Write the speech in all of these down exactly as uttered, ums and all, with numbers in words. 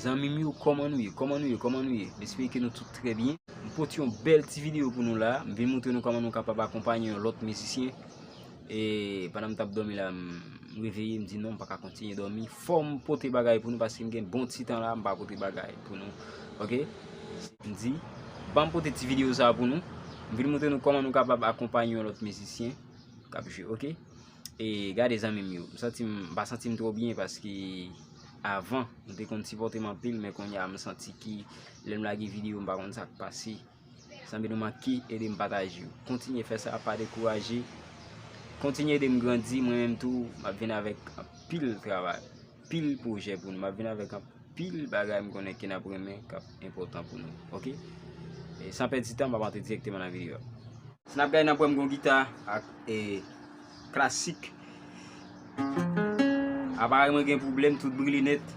Zanmi m yo, kòman nou ye? Kòman nou ye? Kòman nou ye? M espere ke nou tout trè byen. M pote yon bèl ti videyo pou nou la. M vin montre nou kòman nou kapab akonpanye yon lòt mizisyen. E pandan m t ap dòmi la, m reveye, m di non, m pa ka kontinye dòmi. Fò m pote bagay pou nou paske m gen bon ti tan la, m pa pote bagay pou nou. Oke? M di, ban m pote ti videyo sa a pou nou. M vin montre nou kòman nou kapab akonpanye yon lòt mizisyen k ap jwe, oke? E gade zanmi m yo, m santi m, m pa santi m twò byen paske avan, nou te konn sipòte m anpil, men kounye a m santi ke lè m lage videyo, m pa konn sa k pase. Sanble nou manke ede m pataje yo. Kontinye fè sa, pa dekouraje. Kontinye ede m grandi, mwen menm tou, m ap vin avèk anpil travay, anpil pwojè pou nou. M ap vin avèk anpil bagay m konnen ke n ap renmen, k ap enpòtan pou nou. Oke? E san pèdi tan, m ap antre dirèkteman nan videyo a. Snap Guy nan pran m gon gita ak, e, klasik. Aparèy mwen gen pwoblèm, tout brile nèt.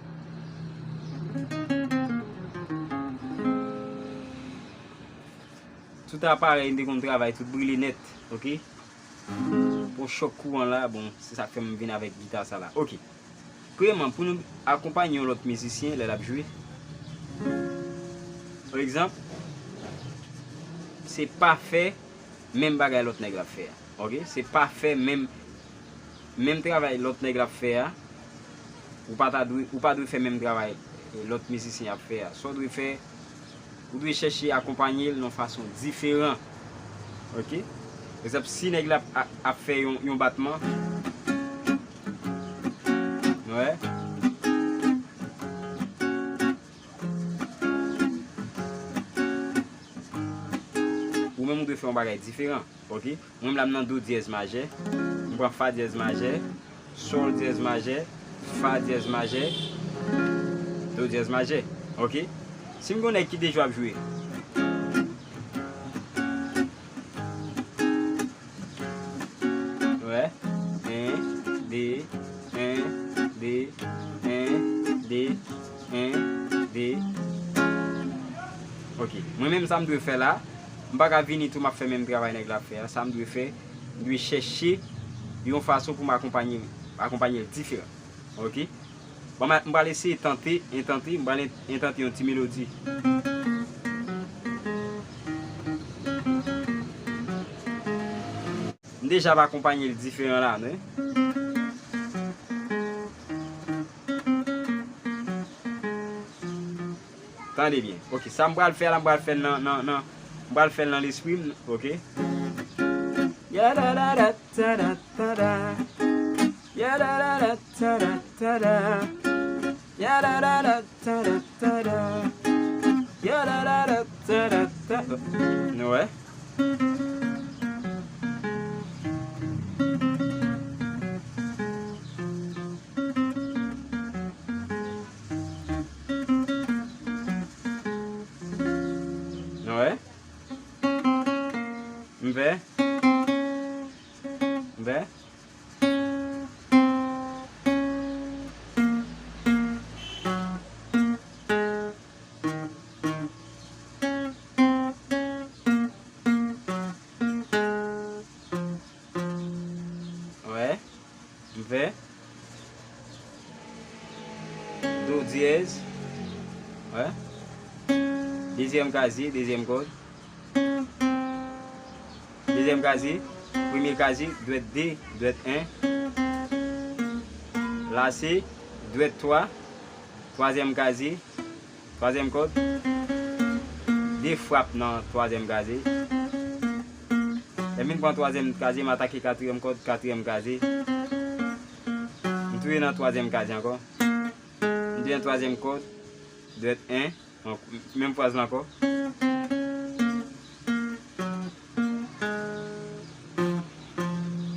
Tout aparèy m te konn travay, tout brile nèt, oke? Pou chòk kouran la, bon, se sa k fè m vin avèk gita sa la. Oke. Premyèman, pou nou akonpanye yon lòt mizisyen lè l ap jwe, pa egzanp, se pa fè menm bagay lòt nèg la ap fè a. Oke? Se pa fè menm, menm travay lòt nèg la ap fè a. Ou pa ta dwe, ou pa dwe fè menm travay, e, lòt mizisyen ap fè a. Sa w dwe fè, ou dwe chèche akonpanye l nan yon fason diferan. Oke? Pa egzanp, si nèg la ap, ap fè yon, yon batman, wè. Ou menm ou dwe fè yon bagay diferan, oke? Mwen menm la m nan do dyèz majè, m pran fa dyèz majè, sòl dyèz majè, fa dyèz majè, do dyèz majè, oke? Si m gen yon nèg ki deja ap jwe, wè. En, de, en, de, en, de, en, de. Oke. Mwen menm sa m dwe fè la, m pa ka vini tou m ap fè menm travay nèg la ap fè a. Sa m dwe fè, m dwe chèche yon fason pou m akonpanye, akonpanye l diferan. Oke? Bon, m pral eseye tante, entante, m pral en-, entante yon ti melodi. M deja ap akonpanye l diferan la, non? Tande byen. Oke, sa m pral fè la, m pral fè l nan, nan, nan, m pral fè l nan lespri m, oke? Ya da da da, ta da, ta da. Ya da da da, ta da, ta da. Ya da da da, ta da, ta da. Ya da da da, ta da, ta da. Nou wè? Nou wè? M fè. M fè. Wè. M fè. Do dyèz. Wè. Dezyèm kazye, dezyèm kòd. Dezyèm kazye. Premye kazye, dwèt de, dwèt en. La se dwèt twa. Twazyèm kazye. Twazyèm kòd. De frap nan twazyèm kazye. Lè m vin pran twazyèm kazye, m atake katriyèm kòd, katriyèm kazye. M touye nan twazyèm kazye ankò. M touye nan twazyèm kòd. Dwèt en. An-, menm fraz la ankò.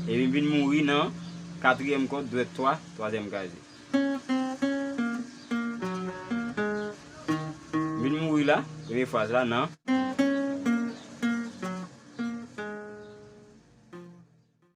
Epi m vin mouri nan katriyèm kòd, dwèt twa, twazyèm kazye. M vin mouri la, premye fraz la, nan.